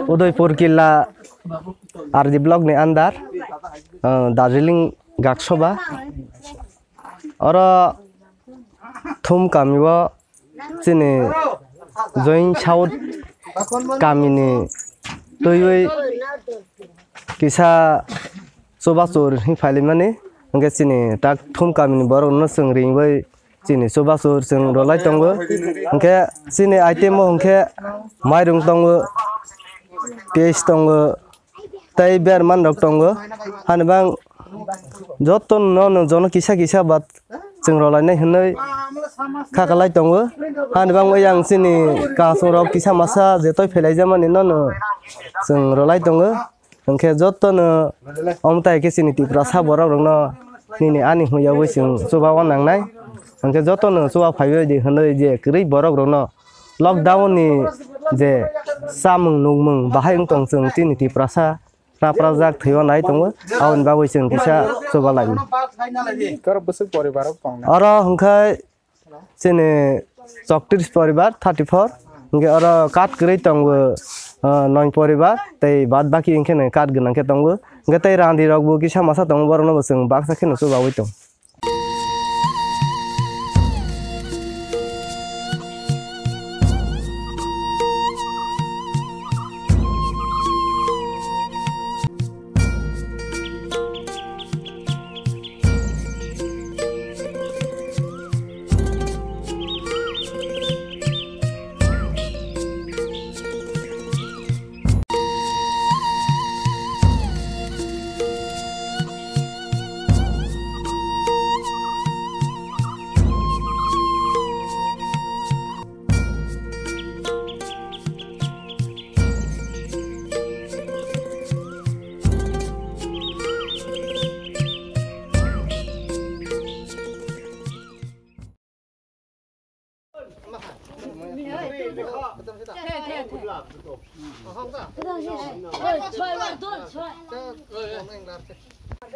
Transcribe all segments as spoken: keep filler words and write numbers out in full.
Udaipur Killa R D block ni under, ah, Darjeeling Gaksoba. Oro Thum kami o chini Join South kami ni twiwi kisa chubachur hwnwi phailaimani, hwnkhe chini tak Thum kami ni borok no chwng ringwi chini chubachur chwng rwlai tongo. Hwnkhe chini item o hwnkhe mairung tongo, piyaj tongo, tei berman rok tongo. Hani bang joto no, no jono kisa kisa ba chwng rwlainai hwnwi kha kalai tongo. Hani bang yang chini kasong rok kisa masa je toi phelaijak mani no, no chwng rwlai tongo. Hwnkhe joto no omo tai khe chini Tiprasa borok rok no nini ani hwnwi yagwi chwng chuba o nangnai. Hwnkhe joto no chuba phaiwi di hwnwi je kwrwi borok rok no lockdown ni je chamung nukmung bahai wng tong chwng chini Tiprasa. Raprajak thwiwi nai tongo, aboni bagwi chwng kisa chuba lai. Kor bwswk poribar rok tongnai? Oro hwnkhe chini chowtris poribar, thirty four, hwnkhe oro kat kwrwi tongo, ah, noi poribar, tei bad baki hwnkhe noi kat gwnang khe tongo, hwnkhe tei randi rok bo kisa masa tongo, borok no bo chwng baksa kheno chubawi tongo.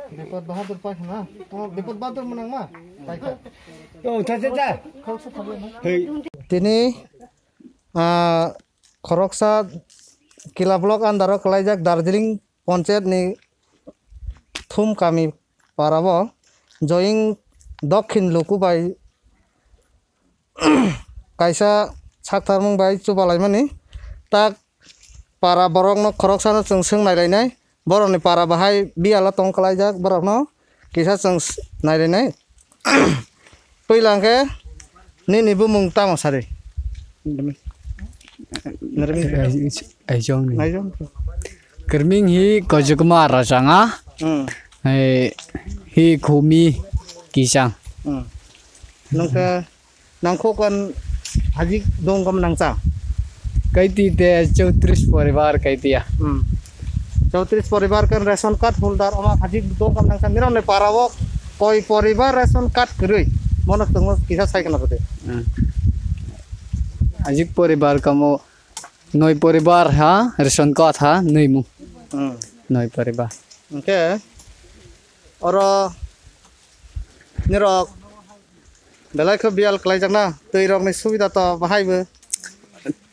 Bipod Bahadur paikha na? Oh, Bipod Bahadur mwnang ma? Paikha. Oh, cha, cha, cha. Tini, ah, khoroksa Kila block under o kwlaijak Darjeeling Panchayat ni Thum kami para o Joying Dokhin Luku bai kaisa saktharmung bai chubalaimani tak para borokno khoroksano chwng swng nailainai. Borokni para bahai biyalo tong kwlaijak borokno kisa chwng s-, nailainai. Puila hwnkhe nini bumung tamo sari? Aijong ni. Aijong. Kwrming hi Kojukma Rajanga. Hmm. Hai hi Khumi Kisang. Hmm. Nokhe nangkho kan hajik dong kam nangcha. Kaiti te chowtris poribar kaiti ya. Hmm. Chowtris poribar kan ration card holder ama hajik dong kam nangcha. Nirok ni para o koi poribar ration card kwrwi. Mono tongmo kisa sai kana bote. Hmm. Hajik poribar kamo noi poribar ha, ration card ha, noi mu. Hmm. Noi poribar. Hwnkhe oro nirok belai khe biyal kwlaijakna, twi rokni subida to bahai bo.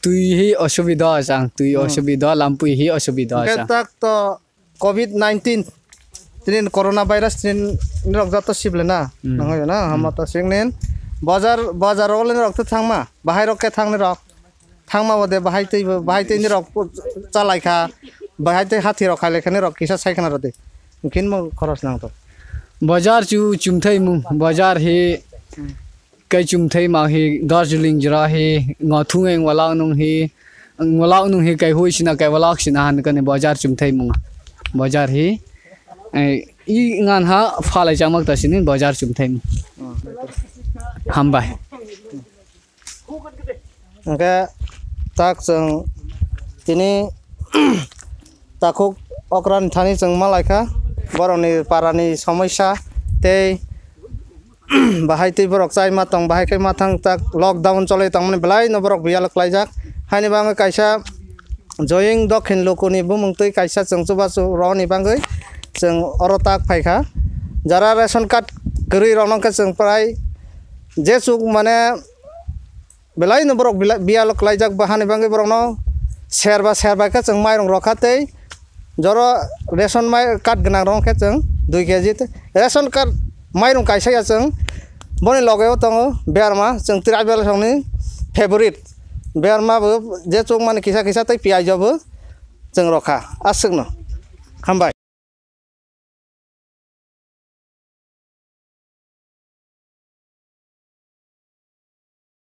Twi hi osubida achang, twi Hmm. osubida, lampui hi osubida Hwnkhe achang. Tak to covid nineteen, tini corona virus tini nirok joto sible na, Hmm. nangoi na, Hmm. hama to singnin. Bazar, bazar ole nirok to thangma, bahai rok khe thang nirok. Thangma bo de bahai twi bo, bahai twi nirok chalai kha, bahai twi hathi rok khai lai kha nirok kisa sai khna rw de. Hwnkhe mo khoros nang to. Bazar chu chumthai mung, bazar hi Hmm. kai chumthai ma hi Darjeeling jora hi ngo thung eng wala nung hi, wala nung hi kai hui sina kai wala sina han kani bazar chumthai mung. Bazar hi, eh, i ngan ha phalai chamak ta sini bazar chumthai mung. Hmm. Hambai. Hwnkhe tak chwng tini takhuk okrani thani chwng ma lai kha, borokni parani somosya tei bahai twi borok chai ma tong, bahai khe ma thang, tak lockdown cholwi tongmani belai no borok biyalo kwlaijak. Haini bagwi kaisa Joying Dokhin Lukuni bumung twi kaisa chwng chubachu roni bagwi chwng oro tak phai kha. Jara ration card kwrwi rok no khe chwng prai jesuk mane belai no borok bila-, biyalo kwlaijak, bahani bagwi borok no serba serba khe chwng mairung rokha tei joro ration mai card gwnang rok khe chwng dui kg tei ration card mairung kaisa ya chwng boni loge o tongo berma chwng tribal songni favorite berma bo je chukmani kisa kisa tei piyaj bo chwng rokha aswkno hambai.